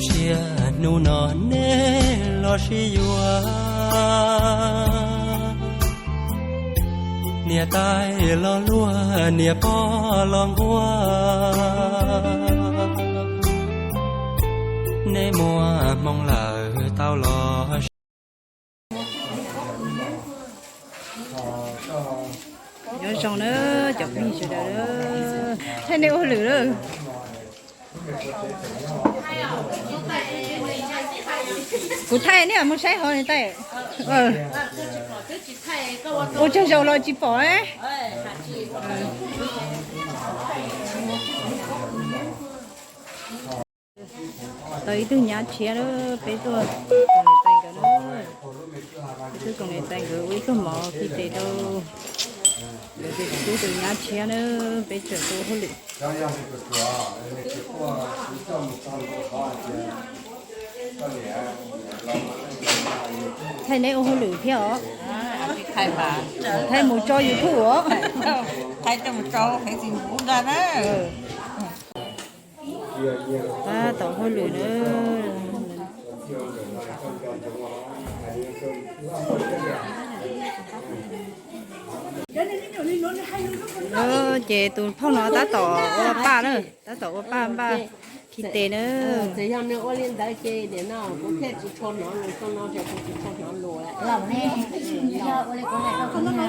Sia hnub no nej los sib yuav, niam tais los luag niam pog los nquag, nej muaj hmoo lawm tau los. Nyob zoo na cov phooj ywg sawv daws, thaij nej ua hauj lwm na. Kuv thaij nej mus saib hov tais. Ua tsawg zaus los tsis pom. Tau ib tug nyab tshiab lawm, peb tuaj koom niam tais nkawd na. Peb tuaj koom niam tais nkawd ua ib tug mov khi tes rau nkawd tus tub tus nyab tshiab na, peb tseem tuaj ua hauj lwm. Thaij neb ua hauj lwm thiab os. Thaij mus tso YouTube os. Thaij coj mus tso Facebook na. Tab tom hauj lwm na. Ces tus phauj no tab tom ua paj na, tab tom ua paj npaj khi tes na. Txawm yog nws ua li ntawd ces nim no kuv thiaj tsis tshua hnov lus, xyoo no ces kuv tsis tshua hnov lus lawm. Los ne, yog ua li kuv hais rau kuv na,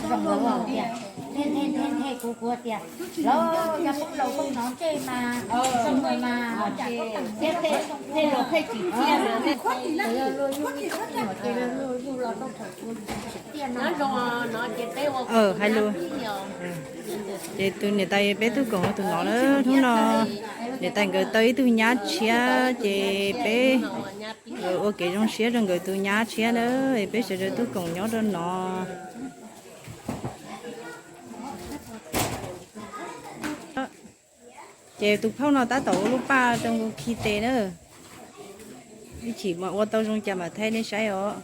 zoo nkauj tias, thiaj thiaj thiaj kuv kuv tias, los yog poob laus poob nov ntsej mas, zoo mas, thiaj los thiaj tsis thiaj na, luag yug, luag yug los rau thaum kuv tsis tiaj no. Hais lus. Ces tus niam tais peb tuaj koom tus nov na, hnub no niam tais nkawd tau ib tug nyab tshiab ces peb ua kev zoo siab rau nkawd tus nyab tshiab na, peb sawv daws tuaj koom nyob rau no. Ces tus phauj no tab tom ua lub paj rau nkaus khi tes na. Ib chim mas ua tau zoo cas mam thaij nej saib os.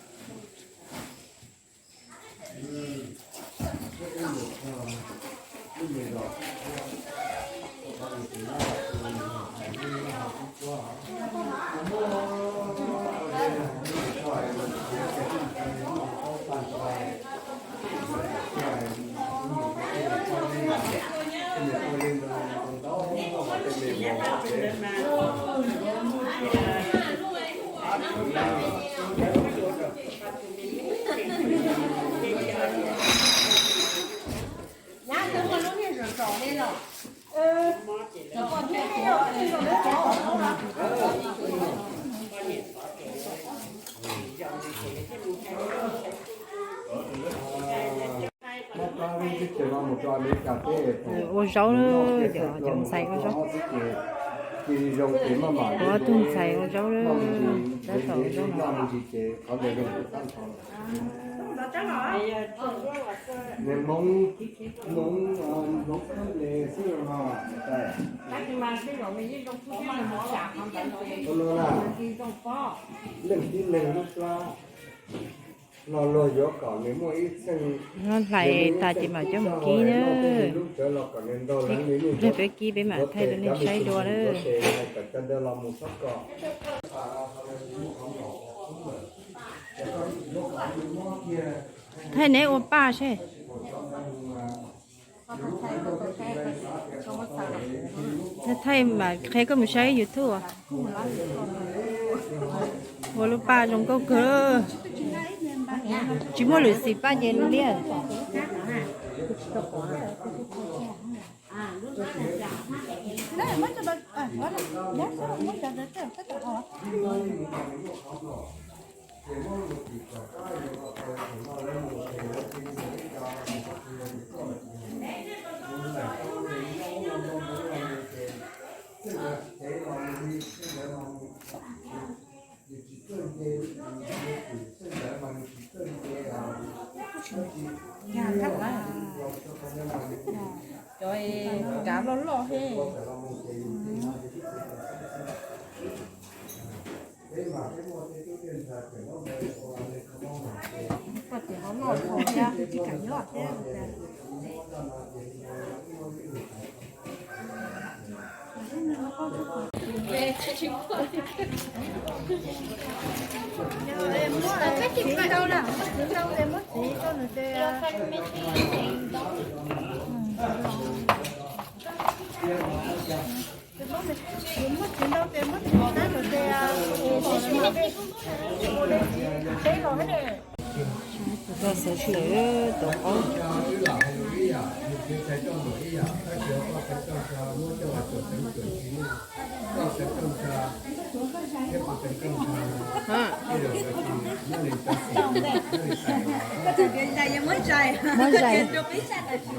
Ua zaub, cov ntxhais ua zaub. Ua tug ntxhais ua zaub, tab tom ua zaub no. Leej tib neeg lub plab no luag yuav kom nws muaj ib txheej, hlais tas ces mam coj mus kib na. Peb kib peb mam thaij rau nej saib dua na. Thaij neb ua paj seb. Thaij mas qhia koj mus saib YouTube. Ua lub paj zoo nkauj kawg. Tsis muaj lwm xim paj ces liab. Cov kav loj loj he. Koj tias ho loj thiab, tsis kam nyob thiab. Tus tag xav tsis lawm tus qaub. Muab zais,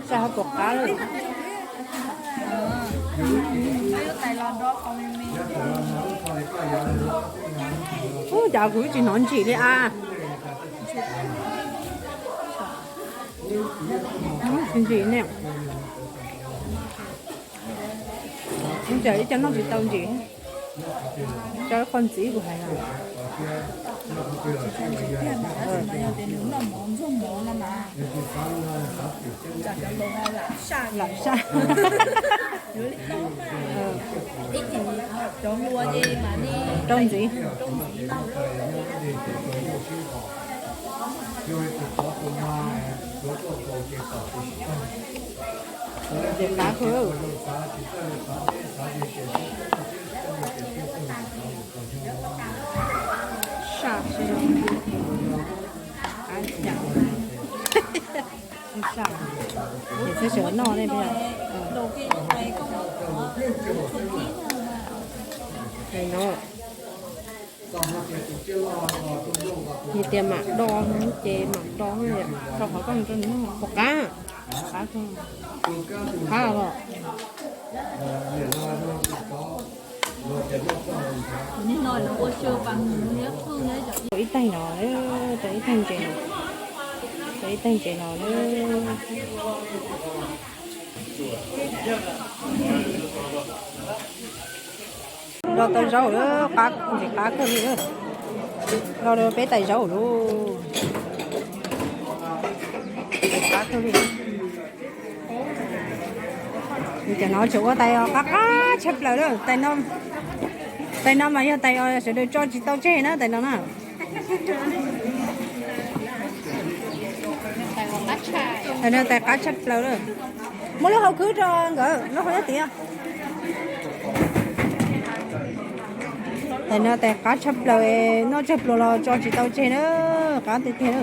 zais ho pom qab lawm. Ub, cas kuv tsis hnov ntsim li a. Tsis ntsim ne. Ib co noj tsis tau ntsim. Cov qhov ntxiv kuv hais no. Lam saj. Rau ntxiv. Ces qab kawg. Saj, saj. Ces txhob xyaw noj ne. Yog tias mam do ces mam do, rau qhov koj mus rau nws noj pom qab. Qab, qab los. Ib teeg no, rau ib teeg ntses no, rau ib teeg ntses no. Los tau zaub lawm, qab, ntxim qab kawg li. Los rau peb tais zaub lauj. Qab kawg li. Cov no tseem ua tais qab qab tshaj plaws lawm. Tais no mas yog tais sawv daws tso tsis tau tseg na, tais no na. Tais no tais qab tshaj plaws lawm. Muab lub hau khwb rau nkawd, lub hau nyob tid. Tais no tais qab tshaj plaws, noj tsawg pluas los tso tsis tau tseg na, qab tiag tiag na.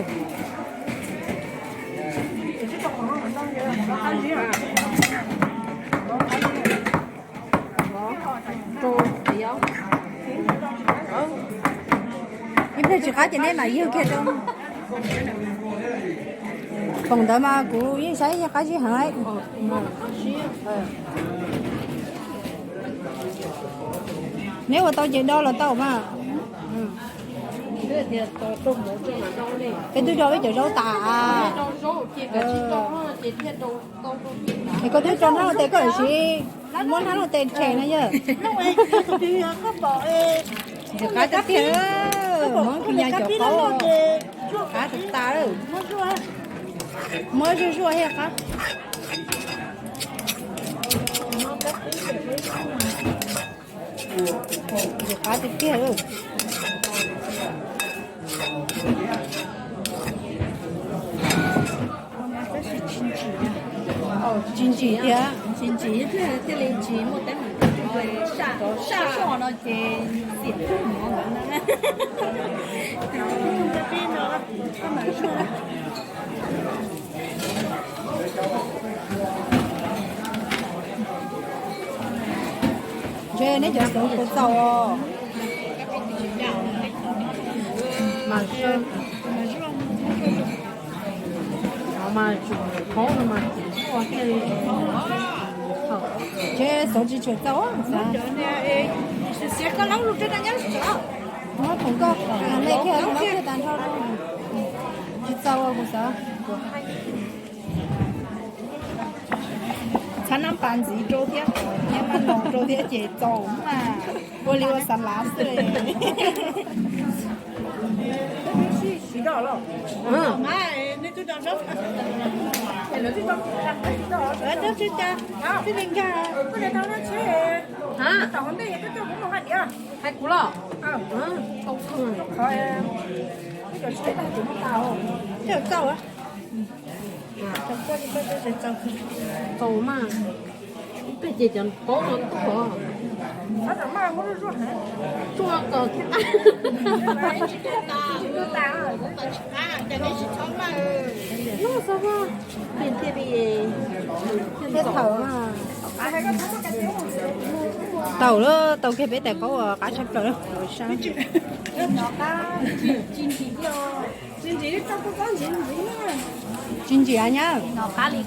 Ib pliag tsis qab ces neb mam ywg kiag rau. Foom ntawd mas kuv yeej saib yeej qab zib heev. Neb ua tau ces do los tau mas. Peb twb do peb cov zaub tas. Es koj twb tso hnab los tes koj siv, muab hnab los tes tshem no yog. Ntxim qab tiag tiag, Hmoob Phis Nyas cov qaub, qab tas tas. Muab zuaj zuaj thiaj qab. Ntxim qab tiag tiag. Tsis ntsim tiag, tsis ntsim thiaj li tsis muaj teeb meem, saj soj no ces xiam ntawd na. Ntshe neb cov xyoob puas txaus os. Mas mas thaub no mas tsis txhua thiaj li. Ntshe xyoob tsis tshua txaus xav. Muab khoom koj me kiag, muab kiag tag nrho. Tsis txaus kuv xav. Txhab nab pas ntxiv rau thiab, nab pas no rau thiab ces txaus mas ua li ua xav lav xwb. Tab sis cas twb li nkag. Hab, hais kuv los? Tau kawg. Tej zaum txaus. Txaus mas. Ib pliag ces cov paub no tuaj. Tsuag kom thiab. Noj xav mas, pem thiaj li, thiaj li txaus mas. Tau lawm, tau kiag peb tais qaub uas qab tshaj plaws lawm. Tsis ntsim nyab. Qab li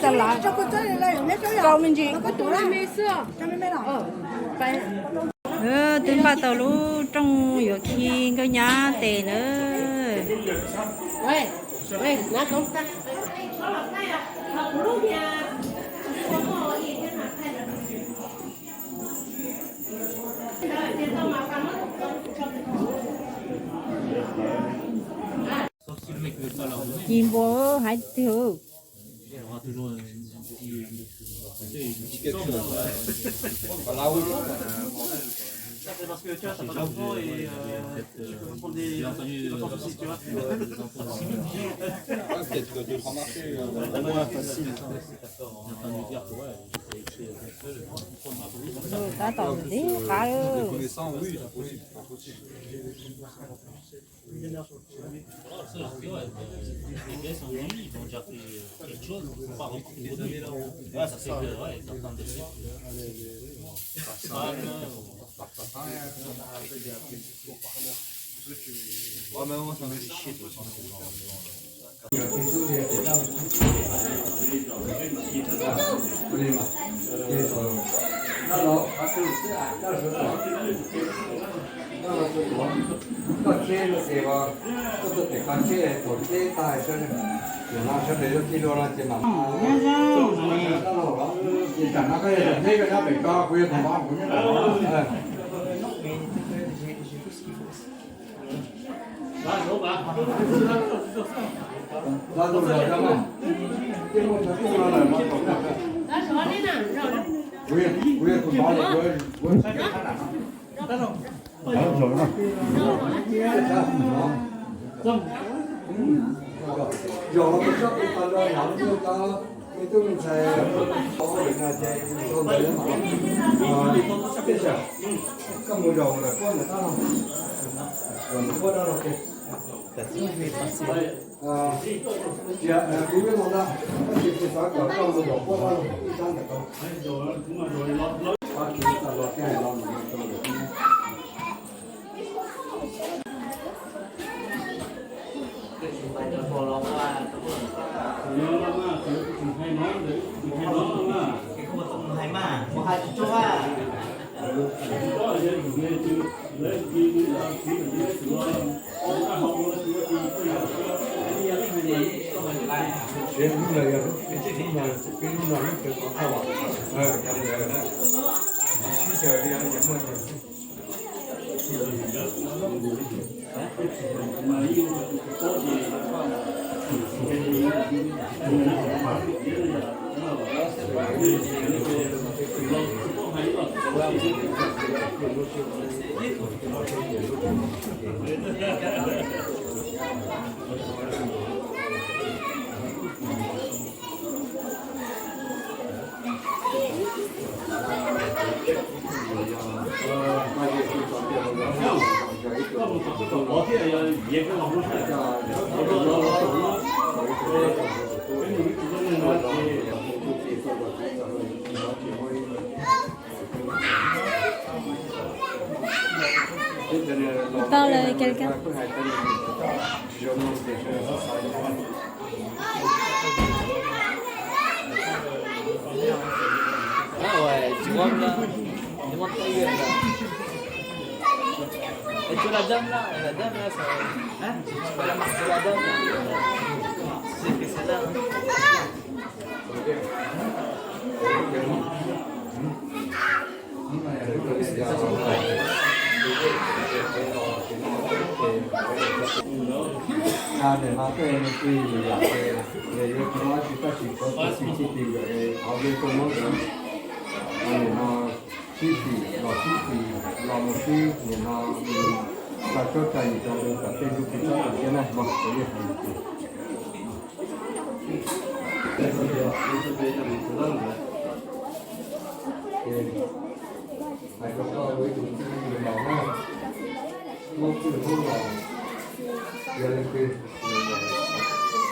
tas lav. Tau me ntsis. Twb npaj tau lub rooj yuav khi nkauj nyab tes na. Ci npua hais tiag. Tab tom ntev qab. Koj mus zaum lawm puab ntawm tab no, zaum ntawm puab dab laug. Kuv yuav no na, tab sis kuv xav kom koj mus zaum puab dab laug ib sab ntawm ko. Tab sis tas los koj hais los mus no rau lawm. Tau lawm, kawg kawg. Nim no tej me kwv yam ces yuav tsis muaj dab tsi tab sis thov txim txim txim nkawm es thov Vajtswv muab nkawd nim no sib txim los sib txim los mus sib nim no tsa cuab tsa yim rau kom tej ntsuj plig txhob tu siab na mog. Hais rau koj ua ib tug txij laus na, Hmoob txwj Hmoob laus, yog leej twg,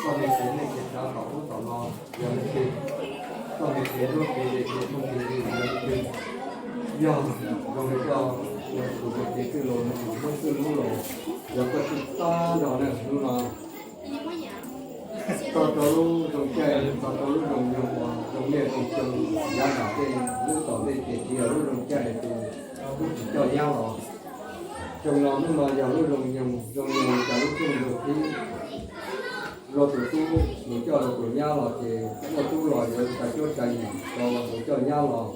koj me kev neej kev tsav tom ub tom no, yog leej twg, koj me kev hlub kev ze kev phooj kev ywg, yog leej twg, yog zoo li koj ua tus me kev txwj laus, Hmoob txwj Hmoob laus, yog koj txwj tag nrho na hnub no, txog rau lub zoo caij, txog rau lub zoo nyoog uas zoo liaj zoo xyoo, yav nram tej lub tom ntej ces tsis yog lub zoo caij tus tub tsis coj nyab los. Xyoo no hnub no yog lub zoo nyoog, zoo nyoog cas lub rooj zoo qhib, luag tus tub mus coj luag tus nyab los ces muaj tub los yuav tsa cuab tsa yim rau tus coj nyab los.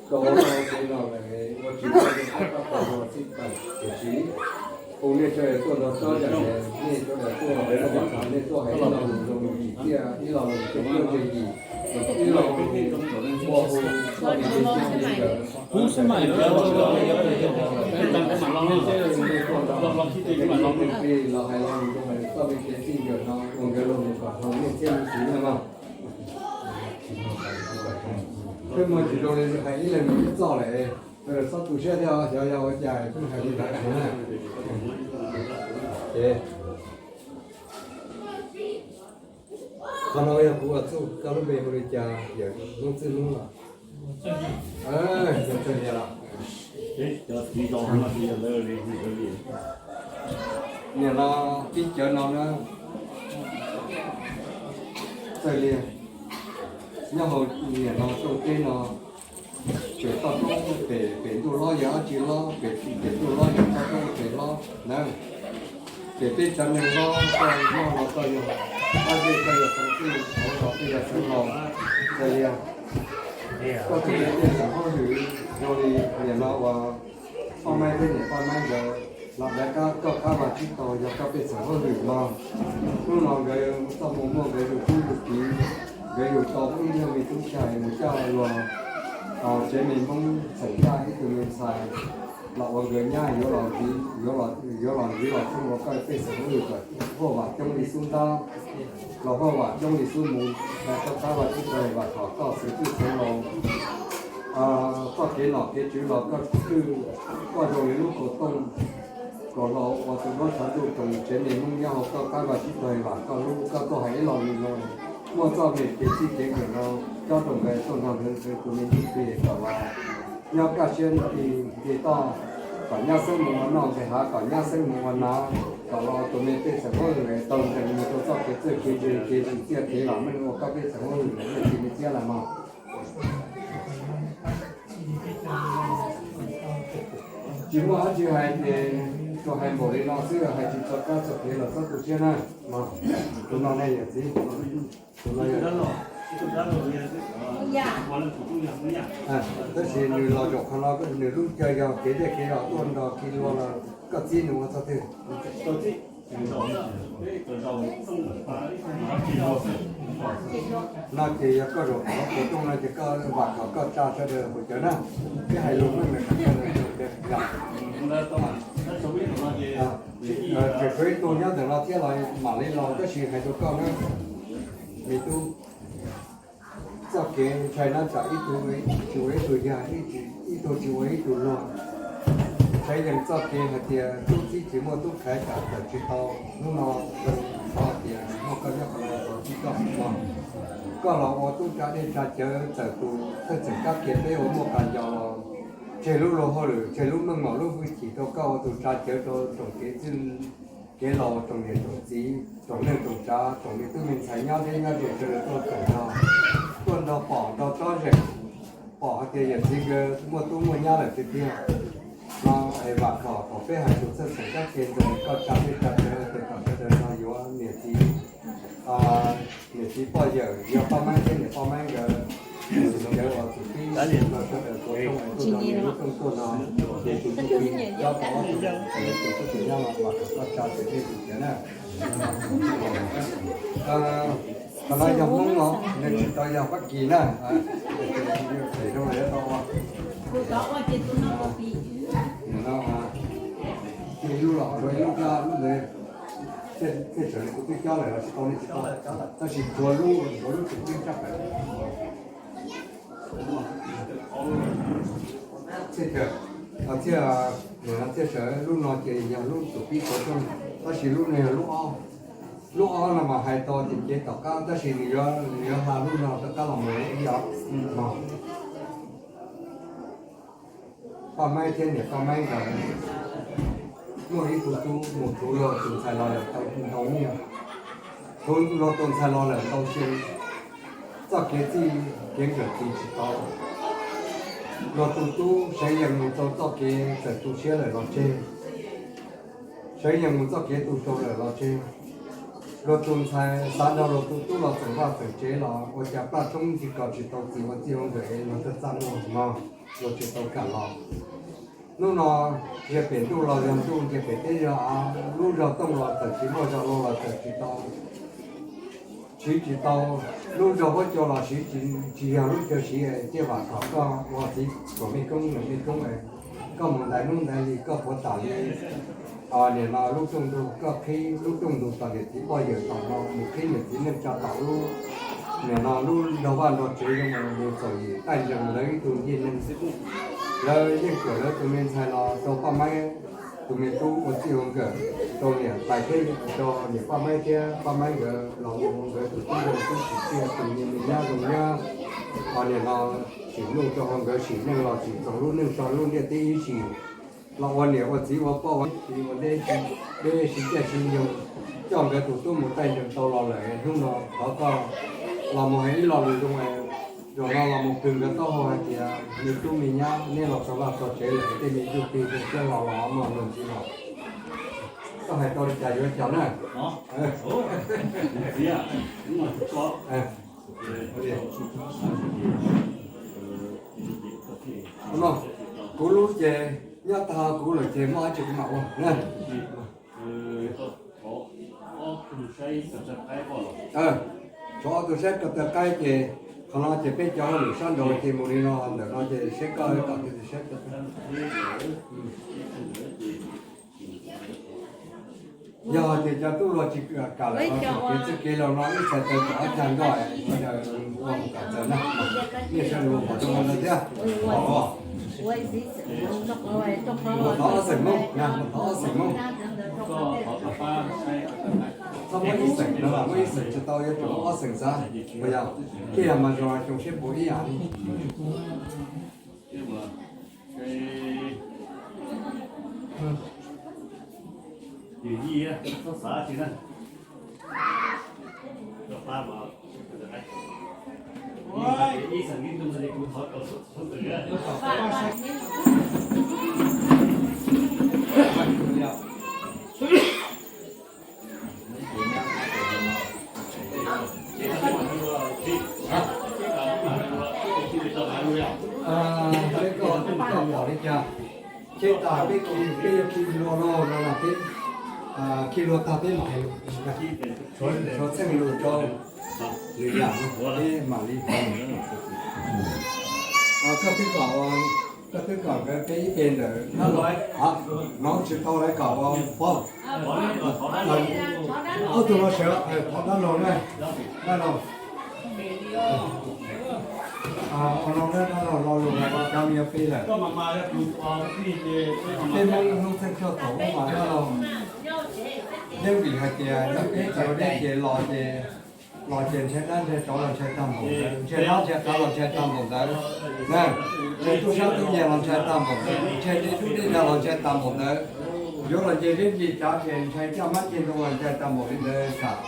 Rau ua no ces no lawm ua tsis tau li qab tab tom los xij peem tiam sis hu nej sawv daws tuaj nrog tsob zam es nej sawv daws tuaj, nej tuaj hais ib lo lus zoo yim tiaj, ib lo lus zoo cuab ze yim, ib lo lus ua hu txoj kev ntseeg sib ntseeg nkawd. Los hais lo lus zoo txoj kev ntseeg sib ntseeg nkawd no ua nkawd los mus kom hloov nej txhiaj mus siv na mog. Peb muaj tsis zoo li hais ib leeg mus ib txoj lawm, txhob tu siab thiab, xyov yog ua cas peb hais li ntawd na. Qhov no yog kuv ua txuj, koj lub npe hu li cas, yawm Hmoob txwj Hmoob los? Txawj Lias los? Nim no tib cawv no na, Txawj Lias, nyob hauv nim no rooj teb no, pem toj roob pem, pem ntuj lob yog dab tsi lob, pem, pem ntuj lob yog toj roob pem lob na. Ces peb cov neeg lob koj nyob los koj yog Pab Zej, koj yog Xeev Txwj, Hauv Zos, koj yog Xeev Laus, Txawj Lias, koj tus me pej xeem hauj lwm zoo li nim no uas Paj Maib thiab niam Paj Maib nkawd los dav kab koj qab vag tsib taug yog koj pej xeem hauj lwm no. Hnub no nkawd txoj moo muaj nkawd yug tub yug kiv, nkawd yug tau ib leeg me tub xyais mus coj luag tsev me Hmoob xeem Yaj ib tug me ntxhais los ua nkawd nyab yuav los, yuav los ntxiv los tshooj ua koj pej xeem hauj lwm kom huaj vam coob li xub ntab, los huaj vam coob li xub mus, rau qab vag tsib taug vam thom koj Xeev Txwj Xeev Laus. Koj kev nom kev tswv los koj twj, koj zoo li lub kaus tooj, kom los ua tus duab tshav ntuj roos tsev neeg Hmoob nyob hauv koj qab vag tsib taug vam koj lub, koj tuaj hais ib lo lus zoo, muaj txoj me kev txij kev nkawm no, cob rau nkawd tuaj nrog nkawd tus me ntsuj plig kom los nyob kaj siab nti toj, kom nyab xeeb mus ua noj nqis hav, kom nyab xeeb mus ua na, kom los tus me pej xeem hauj lwm tau ntees mus rau txoj kev txawj kev ntse kev tsim txiaj kev vam meej ua koj pej xeem hauj lwm ntawm leej txiv me txiab lawm mog. Tsis muaj dab tsi hais ces tsuas hais npaum li no xwb, hais tsis txog kab txog kev los txhob tu siab na. Tus no ne yawm txiv, tus no yog, tab sis nws los zaum qhov no nws lub caw yog kev dej kev zos tuaj nrog kev luag los koj txib nws ua txog twg? No ces yog koj zaum qhov kaus rooj no ces koj vam khom koj tsa sawv daws hauv cawv na, thiab hais lus meej meej rau sawv daws. Tseem tshuav ib tug nyob ntawm no thiab los mam li los tab sis hais rau koj na, me tub, txoj kev ntshai no tsam ib tug tsis ua ib tug yag, ib tug tsis ua ib tug luag. Saib yees txoj kev hais tias tub txib tsis muaj tub khaiv tsam tawm tsis tau. Hnub no zoo qhov tias muaj koj nyob qhov no tau txib koj no, koj los ua tub tsa dej tsa cawv txawm tus thawj txwm kab kiag peb ua muaj qas nco los tseg lub luag hauj lwm, tseg lub meej mom lub hwj chim rau koj ua tus tsa cawv rau tsoom kev txwj kev laus, tsoom niam tsoom txiv, tsoom neej tsoom tsav, tsoom me tub me ntxhais nyob deb nyob ze sawv daws tuaj koom nrog, tuaj nrog pom nrog tsob zeem, pom hais tias yawm txiv nkawd muaj tub muaj nyab lawm tiag tiag. No es vam khom kom peb hais tus thawj xeem kab ke ntawd koj tsa dej tsa cawv hais tias kom sawv daws nrog yuav niam txiv, niam txiv poj yawm yog Paj Maib thiab niam Paj Maib nkawd Cov uas tus tib no sawv daws tuav rooj tuaj no, lub rooj tuaj no, ces tus tub tsis nyob tau, tus tub tsis nyob los mas kom koj tsa tus dej tus cawv na. Qhov no yog Hmoob no, nws tsis tau yog Fab Kis na. Ces ib lub los rau ib lub, lub ntawd, tej tseem kuv twb cob lawm los tsis tau, nej tsis tau, tab sis tshuav lub, tshuav lub tseem ceeb tshaj plaws. Txhiaj, txhiaj sawv, lub no ces yog lub tus pib tuav rooj, tab sis lub no yog lub ob, lub ob no mas hais tau ces cev tom qab, tab sis nws yuav, nws yuav hla lub no rov qab los mus ib yam no. Paj Maib thiab niam Paj Maib nkawd muaj ib tug tub mus thov luag tus ntxhais los lawm tau ntau nyiaj, thov luag tus ntxhais los lawm ntau xyoo, txoj kev txij kev nkawm tiv tsis tau. Luag tus tub Seev Yees mus rau txoj kev txawm tu siab lawm los tseg, Seev Yees mus txoj kev tu rau lawm los tseg. Luag tus ntxhais xav nrog luag tus tub los txeem vaj txeem tsev los ua cas plaj tshoob ntxhi ko tsis tau txim ua txij ua nkawm es luag txaj muag no, luag tsis tau kam los. Hnub no ntiag pem ntuj los yog ntuj, ntiag pem teb yog av, lub zog tooj los txawm tsis muaj, zog loj los txawm tsis tau, siv tsis tau, lub zog huab cua los siv tsis, tsis yog lub cua siv, ces vam khom koj ua txiv kom mej koob niam mej koob, koj mus ntaiv hnub ntaiv hli koj puav tam li niam no lub rooj ntug, koj qhib lub rooj ntug tom niam txiv poj yawm tom no mus qhib niam txiv neej tsa tom lub, niam no lub nrog vaj nrog tsev zoo mus txom nyem taij nrees lawv ib tug ncej neeg. Lawv yeej tuam lawv tus me ntxhais los rau Paj Maib tus me tub ua txij ua nkawm, rau niam tais thiab rau niam Paj Maib thiab Paj Maib nkawd los ua nkawd tus tub zoo tub tsim txiaj tus me me nyab zoo nyab. Ho niam no tsim nuj rau ho nkawd sim neej los tsim txog lub neej tso lub ntiaj teb ib sim los ua niam ua txiv ua poj ua txiv ua deb, deb siv caij siv nyoog coj nkawd tus tub mus taij nrees tau los lawm. Hnub no thov koj los mus hais ib lo lus zoo, zaum no los mus pw nkawd taub hau hais tias me tub me nyab neb los txog vaj txog tsev lawm, tej me ntsuj plig zoo siab los los mog luag ntxiv los. Koj hais tau li cas yuav ua cas na. Kuv lub ces nyob tag kuv lawm ces muaj dab tsi kuv mam ua na. Tshuav ob tug saib ko taw qaib ces qhov no ces peb cov hauj lwm sab nraud ces mus li no, ntawm no ces saib koj kom tus saib ko taw. Yog tias cov tub luag tsis kam lawm los kev txwj kev laus no ib txhais taw tom ob cag nroj, sawv daws ua mus kom txawv na. Nej sawv daws mus pom zoo no thiab. Mus thov ob xeem Hmoob na, mus thov ob xeem Hmoob. Txhob muab ib xeem no, muab ib xeem tsis tau, yuav tsum muab ob xeem xav. Puas yog? Thiaj yog mas zoo xyoo siab puv ib yam li. Peb koj pom li cas, ces tas peb khi, peb yuav khi lua no no los peb khi lua tag peb mam, tshuav txheej lus rau lwm yam no peb mam li. Koj twb kom, koj twb kom nkawd peb ib pe ntawm no tsis tau lawv kom ua pov. Ob tug no sawv thov dab laug na, dab laug. Ua no na dab laug, lo lus mas cov me nyuam pib lawm. Peb Hmoob ib hnub txheej txhua thaum ub mas dab laug, yeej vim hais tias yog peb tsis ua deb ces los ces, los ces ntshai dab ntshai tsov los ntshai tag npaum ntawd, ntshai dab ntshai qav los ntshai tag npaum ntawd, ntshai tub sab tub nyiag los ntshai tag npaum ntawd, ntshai dej dub dej dag los ntshai tag npaum ntawd, yuav los nce deb nce tsav ces ntshai caj mab ceg ntoo los ntshai tag npaum li ntawd.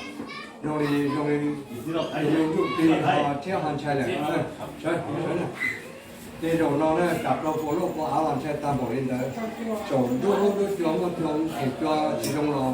Zoo li, zoo li tus me ntsuj plig ho tshiab ho ntshai lawm. Ces zaum no na, kam rau puas luaj puas av los ntshai tag npaum li ntawd. Tsaus ntuj lub ntuj cua muaj cua, tus cua tsis zoo los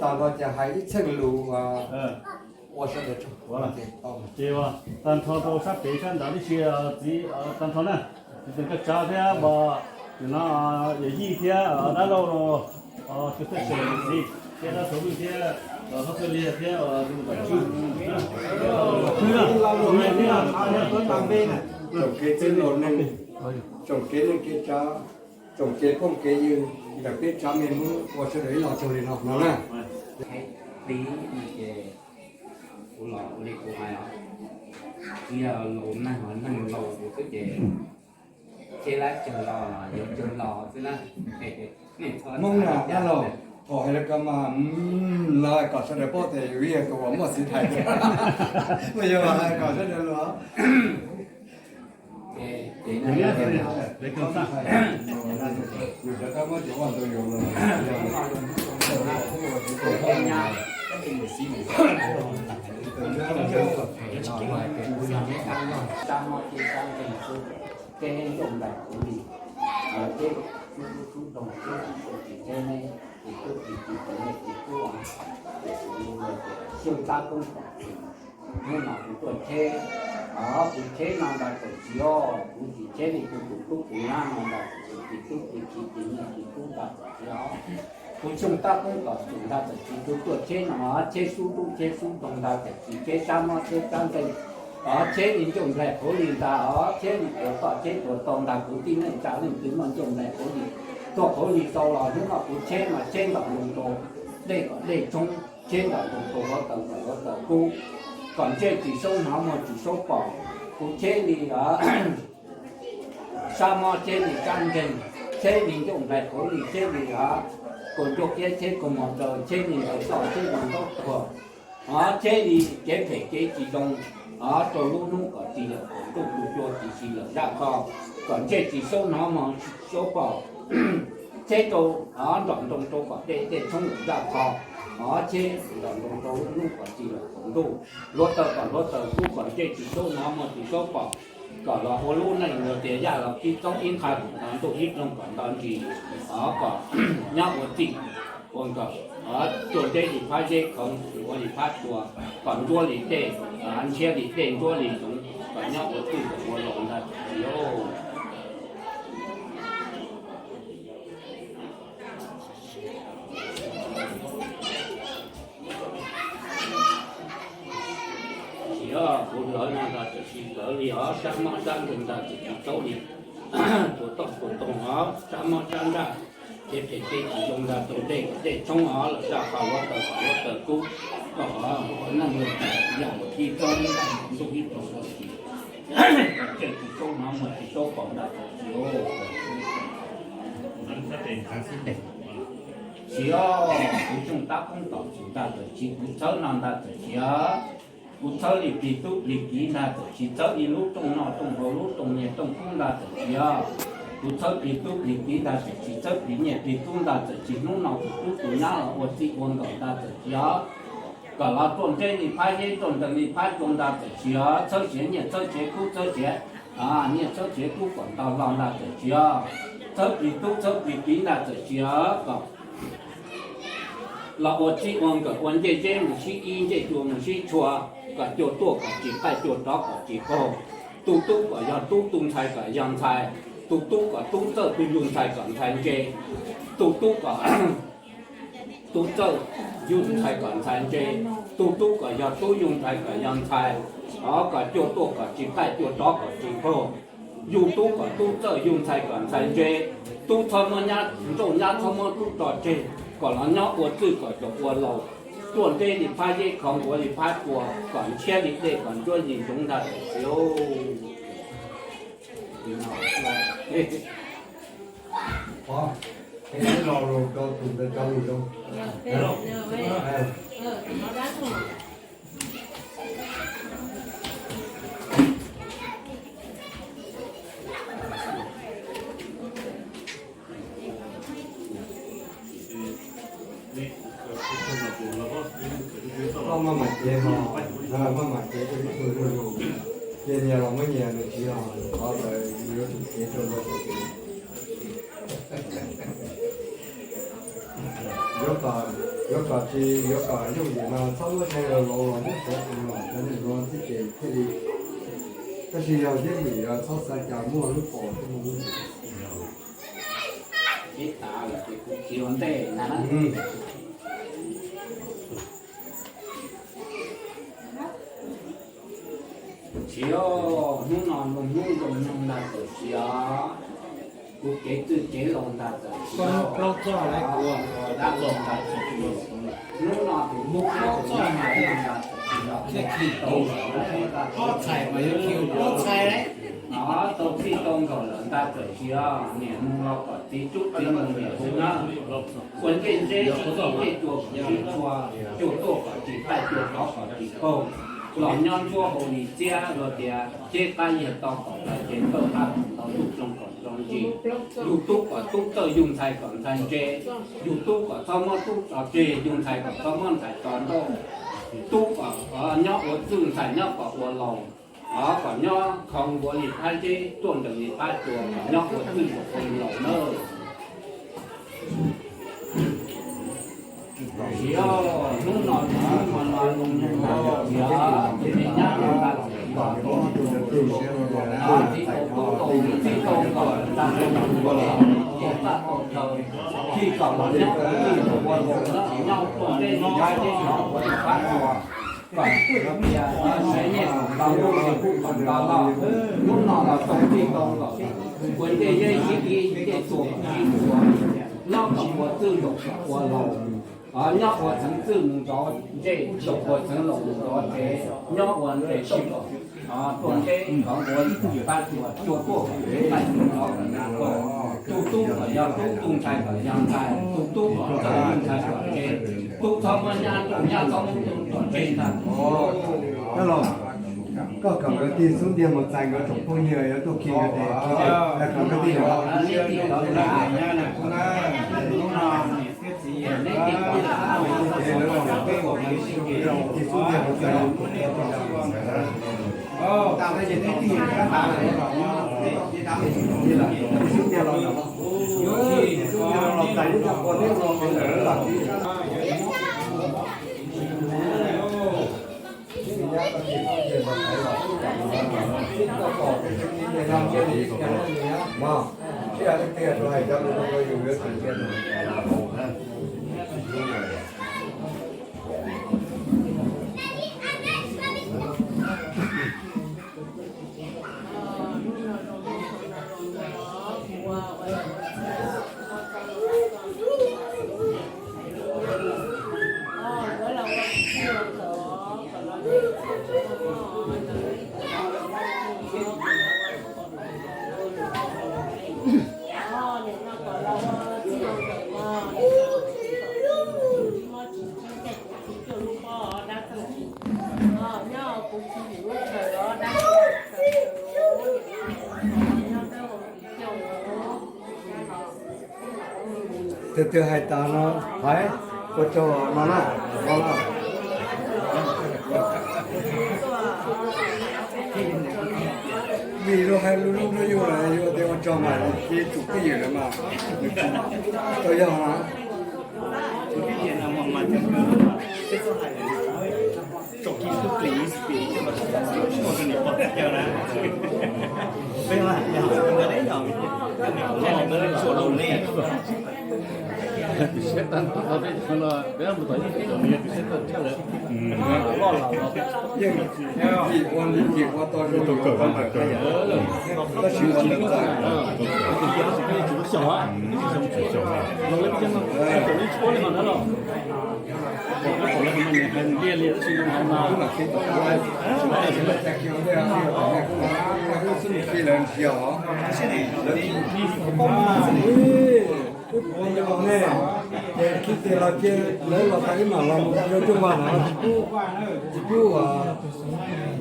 tas no ces hais ib txheej lus ua sawv daws tsaug. Ces tag nrho rau sab pem sab nrad tib si, txiv, tag nrho na, txiv Teem Kaj Tsav thiab Npam, nim no yawm yij thiab dab laug, tus thawj tswj txiv thiab dab Txhuv Vwj thiab Hab Txwj Liag thiab Npam Tswb, Npam Tswb na, tsoom kev txwj laus neeg, tsoom kev neej kev tsav, tsoom kev phooj kev ywg ntawm peb tsav me Hmoob ua sawv daws ib los tsaug li no no na. Pib no ces kuv los ua li kuv hais os, yog laus neeg los neeg laus xwb ces seb lab cawg los los yuav cawg los xwb na. Hmoob na dab laug, thaum hais lawv ko mas lawv kom sawv daws paub tias yus yog tus uas muaj txiv thais, mas yog kom sawv daws los Teb nrauj nplaim kuv li, teb xub dub xub doog teb tsis tau tsis teb neb, tsis tub tsis txiv tsis niam tsis tub, ces kuv xyoo tab koob tom txwm, hnub no kuv tuaj tsheb, kuv tsheb no ntag txawm tsis os, kuv tsis tsheb li kuv tus tub tus nyab no ntag txawm tsis, tub tsis txiv tsis niam tsis tub ntag txawm tsis os. Kuv xyoo tab koob tom txwm ntag txawm tsis, kuv tuaj tsheb no tsheb xub dub tsheb xub doog ntag txawm tsis, tsheb sab mob tsheb sab nkeeg, tsheb li ncauj nplaig qhuav li ntag os, tsheb li tuav toj tsheb tuav tau ntag, kuv tib neej tsa leej twg muaj ncauj nplaig qhuav li, tuag qhuav li tau los hnub no kuv tsheb mas tsheb ntom nroo rau dej kom dej tshoob, tsheb ntom nroo rau hluav taws kom hluav taws kub, kom ntsej tsis saub hnov muag tsis saub pom. Kuv tsheb li sab mob tsheb li sab nkeeg, tsheb li ncauj nplaig qhuav li tsheb li os, kaus ncauj kiab tsheb kaus mos taws tsheb li ntaus toj tsheb li ntaub tuag, os tsheb li kev phem kev tsis zoo, os rau lub hnub kom tsis lawm qaum ntuj, tus cua tsis si lawm zaj kho, kom ntsej tsis saub hnov muag tsis saub pom. Tsheb rau, os ntom nroo rau kom dej dej tshoob lawm zaj kho, os tsheb ntom nroo rau lub hnub kom tsis lawm qaum ntuj, hluav taws kom hluav taws kub, kom ntsej tsis saub hnov muag tsis saub pom, kom los ua lub neej luag tias yaj los kib txoob, ib nqha kom nto ntuj ib ploog kom nto ntsis, os kom nyob ua txij ua nkawm, os cua nteb li phab zeb, khoov ua li phab cua, kom ntsuab li dej, ntshiab li dej ntsuab li zoov, kom nyob ua txij ua laus ntag txawm tsis os. Tsis os, kuv lawv no ntag txawm tsis lawv li os, sab mob sab nkeeg ntag txawm tsis txaub li, tuav toj tuav toog os, sab mob sab nraj, kev phem kev tsis zoo ntag rau dej kom dej tshoob os, lawm zaj kho hluav taws kom hluav taws kub, kom neej luag yaj luag kib txoob, ntuj ib ploog kom ntsej tsis saub hnov muag tsis saub pom ntag txawm tsis os. Tsis os, kuv xyoo tab koob tom txwm ntag txawm tsis, kuv txhawb no ntag txawm tsis os. Kuv txhawb li plig tub plig kiv ntag txawm tsis, txhawb li lub rooj noj rooj haus lub rooj niaj rooj kub ntag txawm tsis os. Kuv txhawb plig tub plig kiv ntag txawm tsis, txhawb plig niaj plig tub ntag txawm tsis, hnub no tus tub tus nyab los ua txij ua nkawm ntag txawm tsis os. Kom los tuaj ntseb li phab zeb tuaj ntees li phab cua ntag txawm tsis os. Txhawb siav nyiaj txhawb siav kub txhawb siav, nyiaj txhawb siav kub kom ntau hlo ntag txawm tsis os. Txhawb plig tub txhawb plig kiv ntag txawm tsis os, kom los ua txij ua nkawm ua ncej zeb mus sib ib ncej cua mus sib tshua, kom cua tuaj kom tsis qaij cua rov kom tsis qaug. Tus tub kom yog tub, tus ntxhais kom yog ntxhais. Tus tub kom tub txawj, tus yug ntxhais kom ntxhais ntse. Tus tub kom tub txawj, yug ntxhais kom ntxhais ntse. Tus tub kom yog tub, yug ntxhais kom yog ntxhais. Os kom cua tuaj kom tsis qaij cua rov kom tsis qaug. Yug tub kom tub txawj, yug ntxhais kom ntxhais ntse. Tub txhob muab nyab, nrauj nyab txhob muab tub tso tseg, kom los nyob ua txwj kom caum ua laus. Tuaj nreb li phab zeb, khov nkuav li phab cua, kom ntshiab li dej, kom ntsuab li ntsoov ntag. Koj maj mam cev ho, maj mam cev rau ib tug zuj zus, ces nyias los muab nyias nws tsis yog qhov ntawd yuav tsum cev rau nrog txoj kev. Yuav kom, yuav kom tsis, yuav kom yooj yim no txhob muab zeeg laus laus los nyob saud, cov neeg no txij ces thiaj li, tab sis yog yeeb yim yog txhob xav cas muaj lub pom thiab muaj lub. Tsis, hnub no zoo hnub zoo nyoog ntag tawm tsis os. Kuv cev txwj cev laus ntag tawm tsis os. Dab laug ntag tawm tsis os. Hnub no tus hlub thiab tus hlub ntag tawm tsis os. Pob txhais mas yuav khi pob txhais. Tau txij tau nkawm lawm ntag tawm tsis os. Niam mus los kom txiv rub txiv mus niam hu na. Ua ncej ntseb sib ncej cua kom sib tshua, cua tuaj kom tsis taij cua tov kom tsis kaug. Los nyob ntsuab hauv li txiab luag tias ceb qab yag to kom tau ces tawj qab kom tau ntuj tsoo kom tso ntsis. Yus tub kom tub txawj yug ntxhais kom ntxhais ntse. Yus tub kom txhob muab tub tso tseg yug ntxhais kom txhob muab ntxhais tso nrauj. Tub kom nyob ua txwj ntxhais nyob kom ua laus. Kom nyob khov nkuav li phab zeb tuaj nrees li phab cua kom nyob ua txwj ua laus nawb. Tsis, hnub no tus hnub no no zoo nyoog ntag tawm tsis os. Ces nej nyab ntag tawm tsis os. Txiv tau tub tau txiv tau nkawm ntag tawm tsis os. Ces txaj tau chaw khi kom los nyob ua txwj ua laus nawb, nyob ua nreb li phab zeb nyob ua li phab cua. Kom tias sawv nyiaj kom tau, ntuj li kuj kom tau los. Hnub no los tau txij tau nkawm, ua ncej yeeb sib kib ncej tuag sib tuag, nyob kom ua txwj nraum ua laus, nyob ua txheev txwj mus nrov ntsej, nraum ua txheev laus mus nrov tsev, nyob ua nres sib laus. Tuaj nreb khov nkuav li pab cua, cua tuaj kom tsis taij cua tov kom tsis kaug. Tus tub kom yog tub, tus ntxhais kom yog ntxhais, tus tub kom txawj yug ntxhais kom tseg, tub txhob muab nyab nrauj, nyab txhob muab tub tso tseg ntag. Koj los, koj kom nkawd tig xub ntiag mus txais nkawd tsoom phooj ywg yuav tuaj khi nkawd tes, kom nkawd tig los. Tig xub ntiag mus txais. Tus twg hais tas no, hais, ua tsaug no na, no na. Vim luag hais lus lub hnub yug lawm, yug tias ua tsaug mas ces tus twj ywm lawm mas, tau yog mas. Yeej ua li ua tau zoo, tab sis ua tau txawv. Wb puav ne, ces khib tes los cia lawv los tas ib mam los mus yuav coj vas no tsis pub, tsis pub.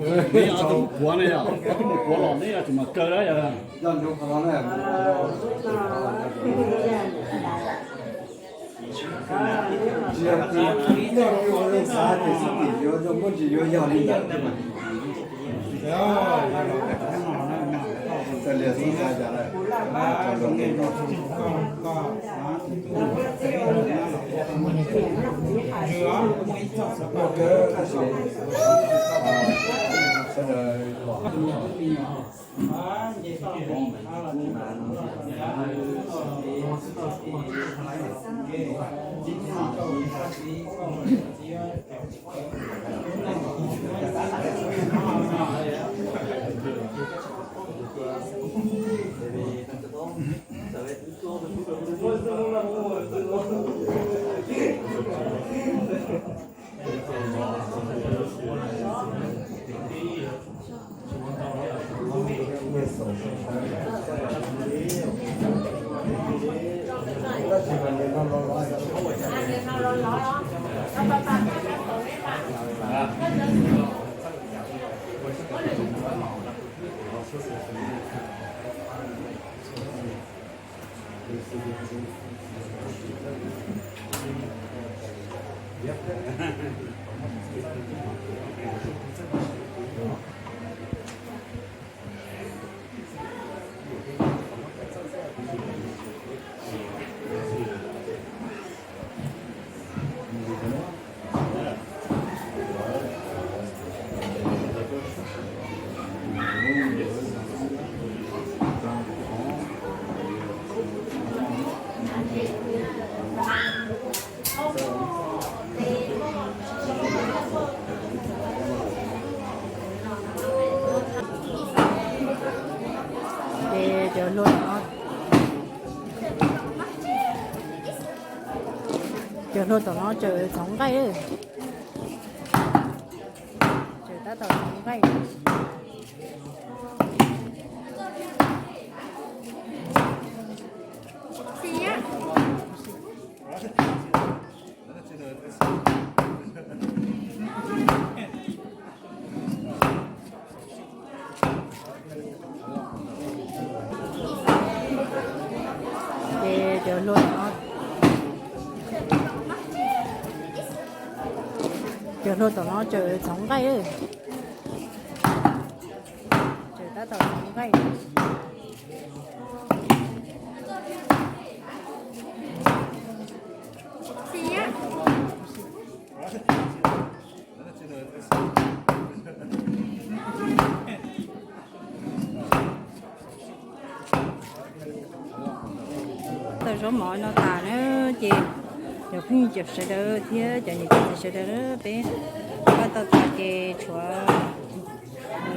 Neb yog ob tug mus puav ne, yog ob tug mus puav los neb yog tsis mas kaw na yog. Tsis yog tus noj ua zoo xav ces xib tim yuav zoo muab ntsis yuav yog li ntawd. Txawm liam xub xav cas lawm, tau zoo. Tab sis sawv daws pom. Ces cov hlua tom no, cov hlua tom no tseem txhoov nqaij. Tseem tab tom txhoov nqaij. Ces cov hlua tom no, cov hlua tom no tseem txhoov nqaij. Tseem tab tom txhoov nqaij. Tau zaub mov no tas na, ces cov phooj ywg sawv daws thiab cov niam cov txiv sawv daws, peb pab tau tas ces tshuav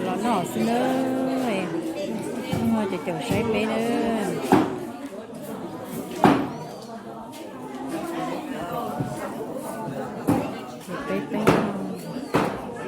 los noj xwb na. Cov caum saib peb na.